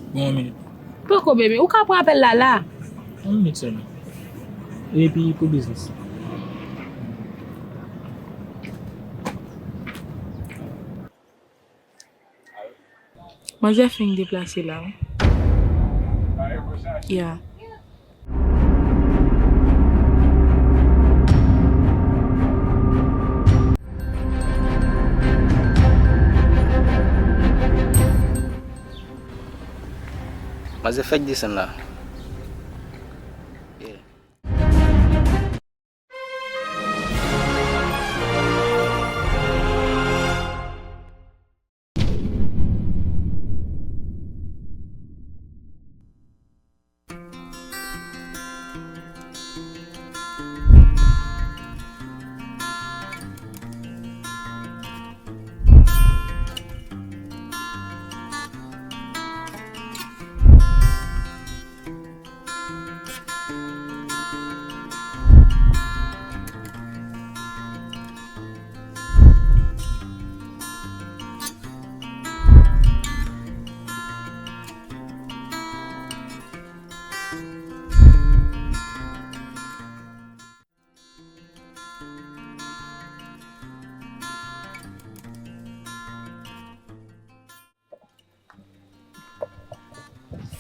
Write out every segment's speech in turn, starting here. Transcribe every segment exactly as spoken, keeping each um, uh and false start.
Bon, yon minit. Poko, bebe, ou ka pran apèl la la. Yon minit sèlman. Epi pou biznis. Manzè fenk deplase la, wi. Ya. Manzè fèk desann la. Yeah.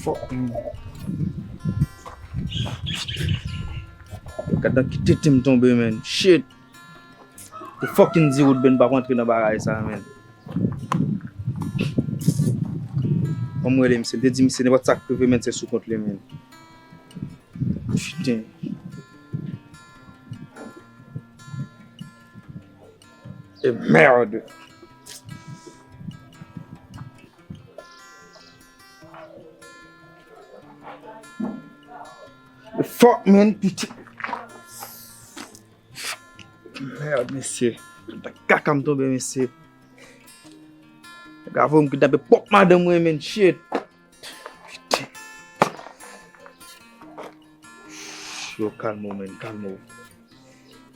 Fuck, man. Gad nan ki tete m tonbe, man. Shit. Te fucking di Woodben pa rantre nan bagay sa, man. Ban m rele misye, m te di misye nenpòt sa k rive, man, se sou kont li, man. Putain. E merde. Fuck, man, putain. Merde, mesye. Kaka m tonbe, mesye. Nèg la voye m kidnape pwòp madanm mwen, man, shit. Putain. Yo, kalme w, man, kalme w.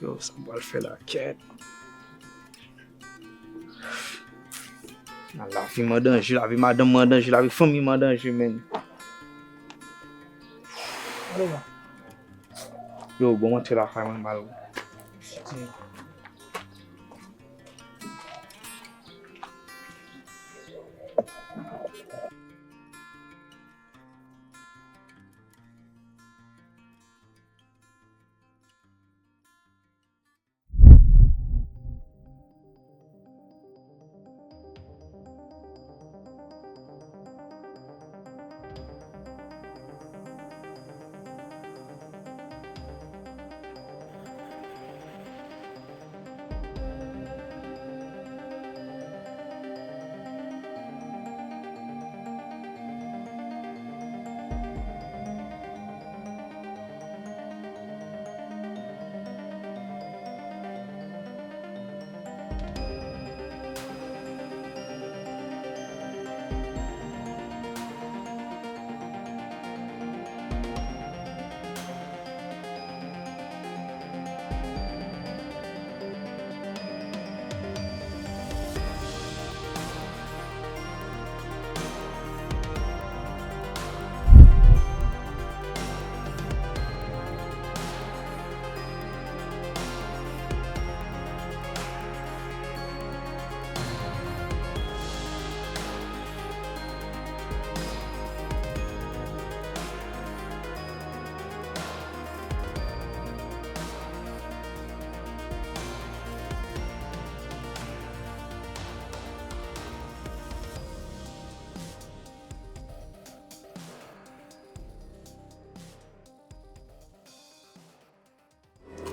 Yo, sa m pral fè la, kèt. Lavi m an danje, lavi madanm mwen an danje, lavi fanmi m an danje, man. Yo, bon, m antre lakay mwen, m al.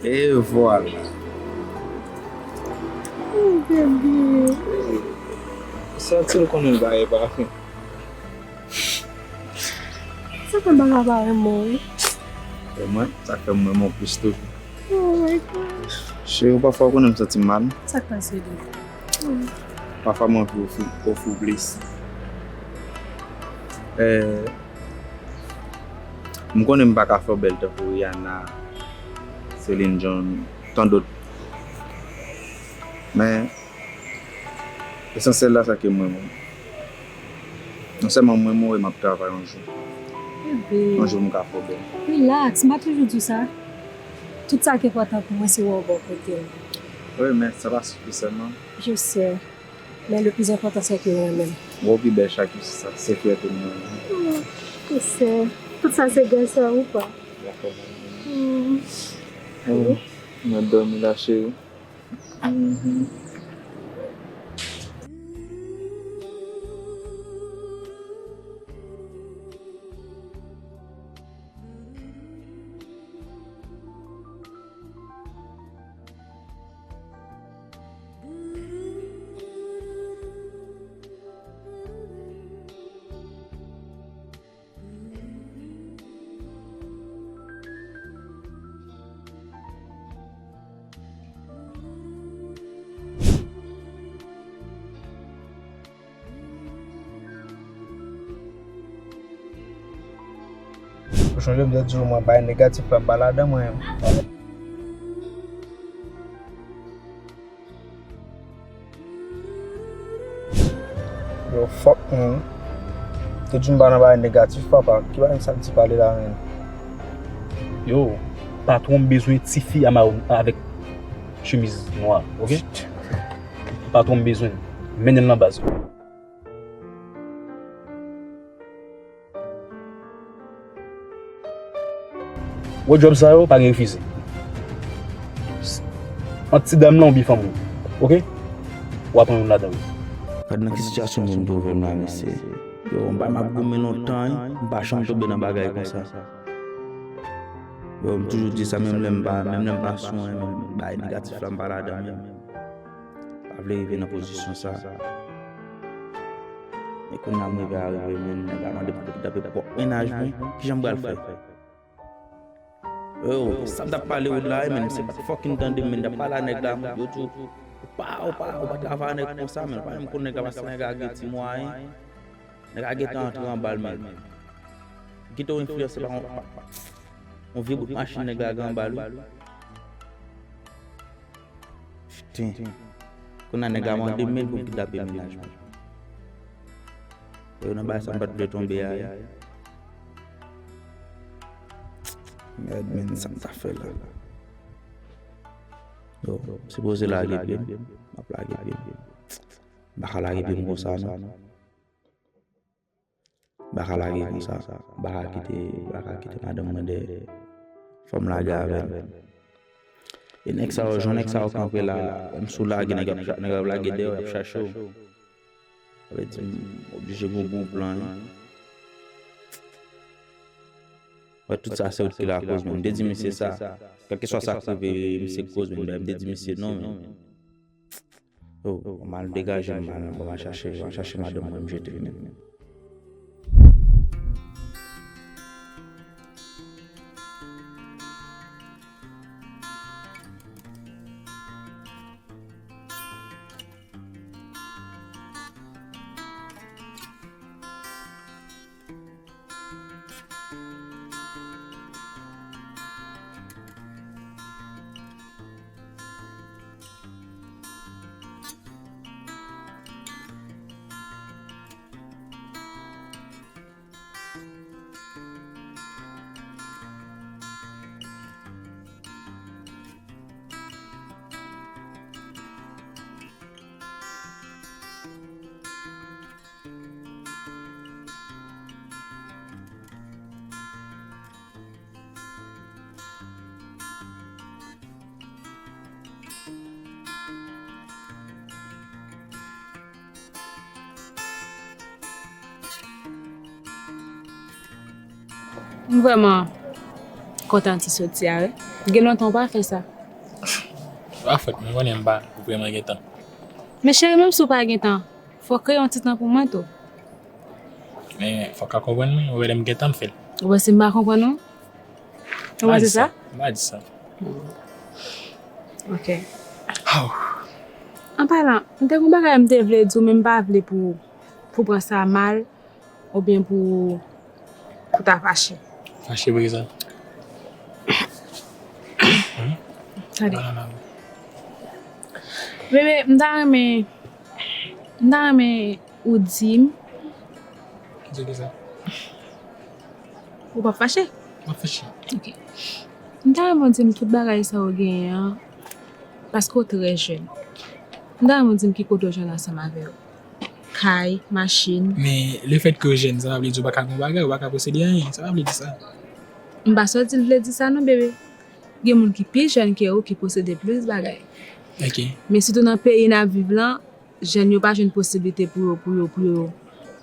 E vwala. Oh, bebe. Santi l konnen l pa gen pafen. Sa fè m pa ka pa renmen w, wi. E mwen, sa fè m renmen w plis toujou. Oh my God. Cheri, pafwa w konnen m santi m mal. Sa k pase, bebe? Pafwa m anvi ofri, ofri w plis. Eh, M konnen m pa ka fè w bèl tankou Rihanna, Celine Dion, tan dòt. Men, esansyèl la, sa ke mwen menm. Non sèlman mwen mouri, m ap travay yon jou. Bebe. Yon jou m ka fè w bèl. Relax, m pa toujou di w sa. Tout sa ki enpòtan pou mwen se wè w bò kote m. Wi, men sa pa sifi sèlman. Je sais. Men le plus important se ke w renmen m. Wè w pi bèl chak jou, se sa, se fyète m nan. Oh, je sais. Tout sa se gras a ou, pa. Dakò, mwen. Mm. Mwen dòmi la, cheri. Ou chonje m te di w mwen bagay negatif la m pa ladan mwen. Yo, fuck man. Te di m pa nan bagay negatif, papa. Ki bagay sa m di pale la, man? Yo, patwon m bezwen tifi a mawon avèk chemiz nwa, oke? Patwon m bezwen l. Mennen l nan baz. Wòdwòb sa yo, pa gen refize. Ant ti dam lan oubyen fanm ou, oke? W a pran youn ladan yo. Gad nan ki sitiyasyon moun twouve m la, mesye. Yo, m pa m ap goumen lontan, wi. M pa janm tonbe nan bagay konsa. Yo, m toujou di sa, menm lè m pa, menm lè m pa sou anyen, menm bagay negatif la, m pa ladan menm. Pa vle rive nan pozisyon sa. Men kounye a m rive a rive, men nèg la mande pou m kidnape pwòp mennaj mwen. Kijan m pral fè? Yo, sa m t ap pale ou la, men misye pa t fucking tande m, men m t ap pale a nèg la, yo di ou pa, ou pa, ou pa travay a nèg konsa, men ou pa menm konn nèg la, paske nèg la gen ti mwayen. Nèg la gentan antre anba l, men kite w enfliyanse pa yon, pa, pa, yon vye bout machin nèg la gen anba l, wi. Putain. Kounye a nèg la mande m pou m kidnape mennaj mwen. Yo, nan bagay sa m pa t vle tonbe a, wi. Mèd, men sa m ta fè la. Yo, m sipoze lage pye m. M ap lage pye m. M pa ka lage pye m konsa, non. M pa ka lage konsa. M pa ka kite, m pa ka kite madanm mwen dèyè. Fò m lage avè l. E nèg sa yo, jan nèg sa yo kanpe la, menm si w lage, nèg ap cha-, nèg ap lage dèyè w, y ap chache w. Sa vle di, m oblije gen bon plan, wi. Wè, tout sa se ou ki lakoz, men m te di misye sa. Kèlkeswa sa k rive, misye k koz, men m te di misye non, men. Oh, m al degaje m, m al, m al chache, m al chache madanm mwen, m jete vini. M vrèman kontan ti soti a, wi. Gen lontan w pa fè sa. Se pa fòt mwen, konnen m pa vrèman gen tan. Men cheri, menm si w pa gen tan, fò w kreye yon ti tan pou mwen tou. Men fò w ka konprann mwen, ou wè lè m gen tan m fè l. Ou panse m pa konprann ou? Ou panse sa? M pa di sa. Ok. An palan, m te gen yon bagay m te vle di w, men m pa vle pou, pou w pran sa mal. Oubyen pou, pou ta fache. Fache pou kisa? Tande. Bebe, m ta renmen, m ta renmen ou di m, Ou p ap fache? M ap fache. Ok. M ta renmen w di m tout bagay sa ou genyen an, paske w trè jèn. M ta renmen w di m ki kote w jwenn ansanm avè yo. Kay, machin. Men lefètke w jèn, sa pa vle di w pa ka gen yon bagay, ou pa ka posede anyen. Sa pa vle di sa. M pa sot di l vle di sa non, bebe. Gen moun ki pi jèn ke ou ki posede plis bagay. Ok. Men sitou nan peyi n ap viv lan, jèn yo pa jwenn posiblite pou yo, pou yo, pou yo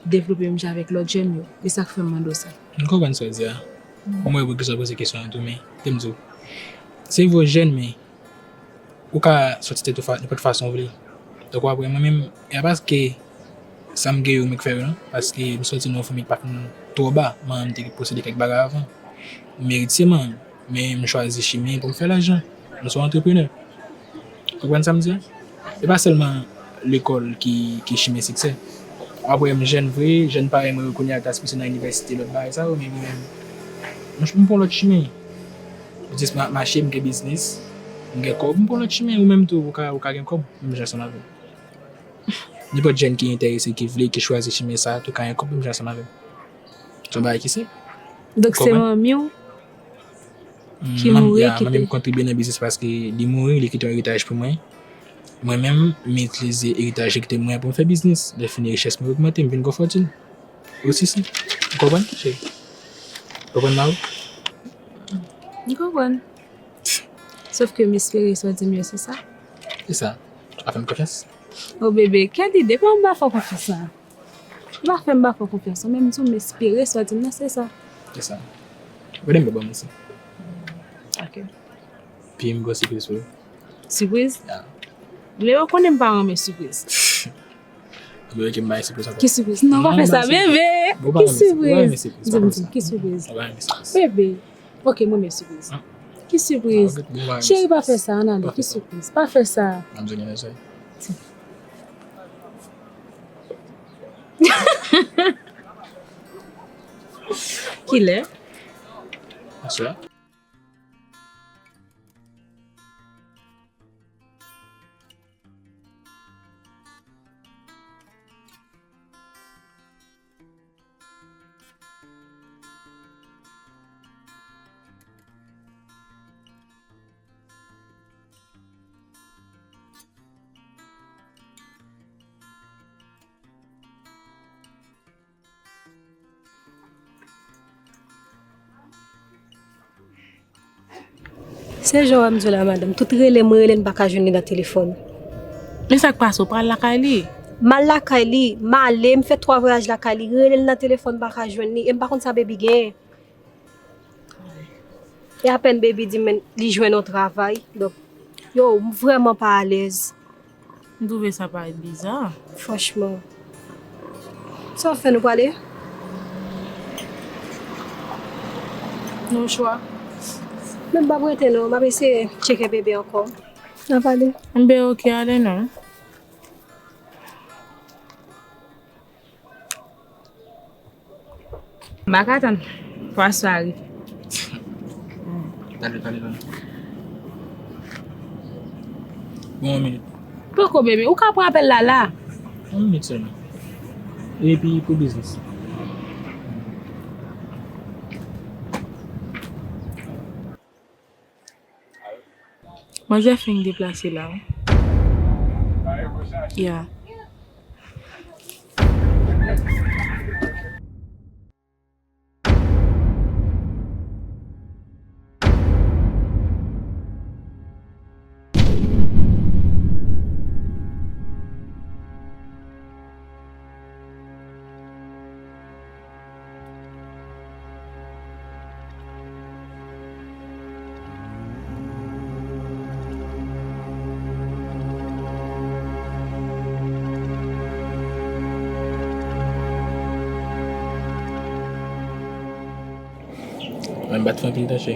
devlope menm jan avèk lòt jèn yo. E sa k fè m mande w sa. M konprann sa w di a. Mwen wè poukisa w poze kesyon an tou, men, te m di w, se vre w jèn, men ou ka sòti tèt ou fa-, nenpòt fason w vle. Donk, w ap wè, mwen menm, e pa paske sa m gen yo, mwen k fè yo, non. Paske m sòti nan yon fanmi ki pa fin twò ba. Manman m te posede kèk bagay avan. M eritye manman m, men m chwazi chimen pou m fè lajan. M se yon antreprenè. Ou konprann sa m di a? E pa sèlman lekòl ki, ki chimen siksè. W ap wè m jèn vre, jèn parèy mwen yo kounye a k ta sipoze nan inivèsite, lòt bagay sa yo, men mwen menm, m, m pran lòt chimen. M jis ma-, mache, m gen biznis, m gen kòb, m pran lòt chimen. Ou menm tou, ou ka, ou ka gen kòb, menm jan ansanm avè m. Nenpòt jèn ki enterese, ki vle, ki chwazi chimen sa a, tou ka gen kòb, menm jan ansanm avè m. Se yon bagay ki senp. Donk, se manmi w ki mouri, ki te... Manmi m kontribye nan biznis paske li mouri, li kite yon eritaj pou mwen. Mwen menm, m itilize eritaj li kite mwen pou m fè biznis. Lè fini, richès mwen ogmante, m vin gwo fòtin. Osi senp. Ou konprann, cheri? Ou konprann, Mawo? M konprann. Sòf ke m espere sa w di m yo se sa. Se sa. Ou pa fè m konfyans? O bebe, kèl ide? Kòman m pa fè w konfyans la? Ou pa fè m pa fè w konfyans non, men m di w m espere sa w di m nan se sa. Se sa. Gade m bò bò m isi. Ok. Pi m gwo sipriz pou ou. Sipriz? Ya. Men ou konnen m pa renmen sipriz. Bebe, ke m bay sipriz ankò. Ki sipriz? Non, pa fè sa, bebe. Ki sipriz? Di m, di m, ki sipriz? Bebe. Ok, mwen men sipriz. Ki sipriz? Cheri, pa fè sa, ann ale. Ki sipriz? Pa fè sa. Kilè? Aswè. Se jan w wè m di w la, madanm. Tout rele m, rele m, m pa ka jwenn li nan telefòn. Men sa k pase, w pral lakay li? M al lakay li, m ale, m fè twa vwayaj lakay li, rele l nan telefòn, m pa ka jwenn li, e m pa konn sa baby genyen. E apèn baby di m li jwenn yon travay. Donk, yo, m vrèman pa alèz. M twouve sa parèt biza. Franchman. Sa w ap fè, nou prale? Nou chwa. Men m p ap rete non, m ap eseye tcheke bebe ankò. N ap ale. Enben, oke, ale non. M pa ka tann pou aswè a rive. Talè, talè, talè. Bon, yon minit. Poko, bebe, ou ka pran apèl la la. Yon minit sèlman. Epi pou biznis. Manzè fenk deplase la wi. Ya. Mwen bat fè anpil tan, cheri.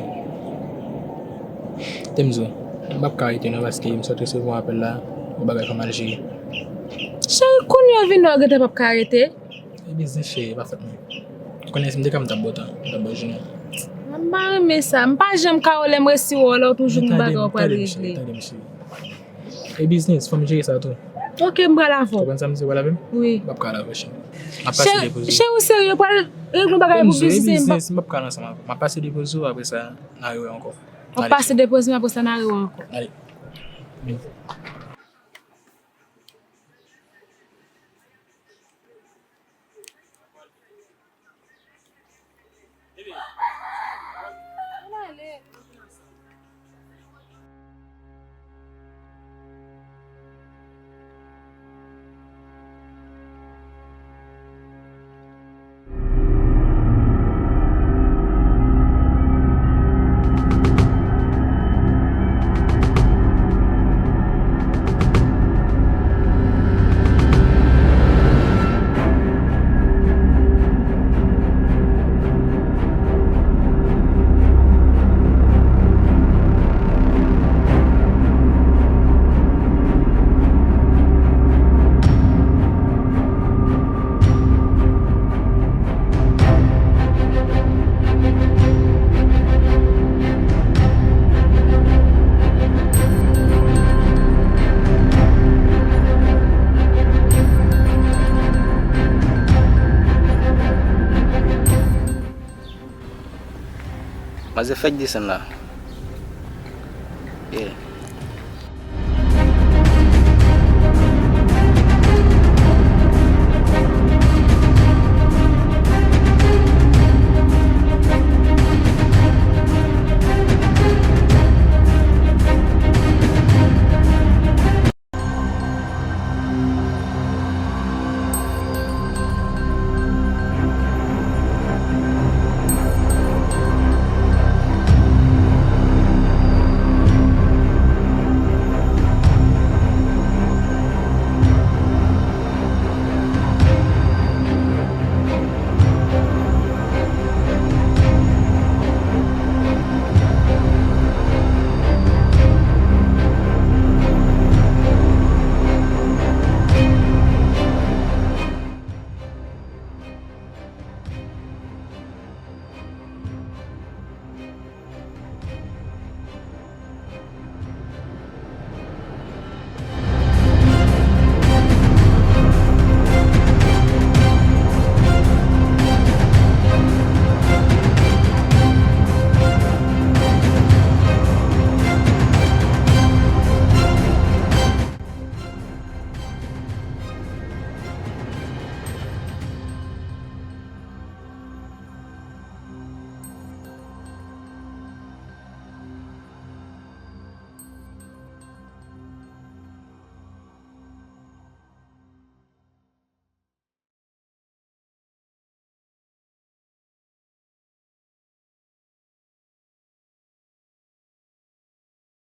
Te m di w, m p ap ka rete non, paske m sot resevwa yon apèl la, yon bagay fò m al jere. Cheri, kounye a w vin wè w gentan p ap ka rete? E biznis, cheri, e pa fòt mwen. Ou konnen si m te ka, m t ap ba w tan, m t ap ba w jounen. M pa renmen sa. M pa janm ka wè lè m resi wè w, lè w toujou gen bagay w pral regle. Tande m, cheri. E biznis, fò m jere sa tou. Ok, m pral avè w. Ou konprann sa m di, w pral avè m? Wi. M p ap ka al avè w, cheri. M ap pase depoze w. Cheri, ou serye? Ou pral regle yon bagay pou biznis e m p ap... M ap pale ansanm avè w. M ap pase depoze w, apre sa, n a rewè ankò. W ap pase depoze m, apre sa, n a rewè ankò. Ale. Vini. Manzè fèk desann la. Yeah.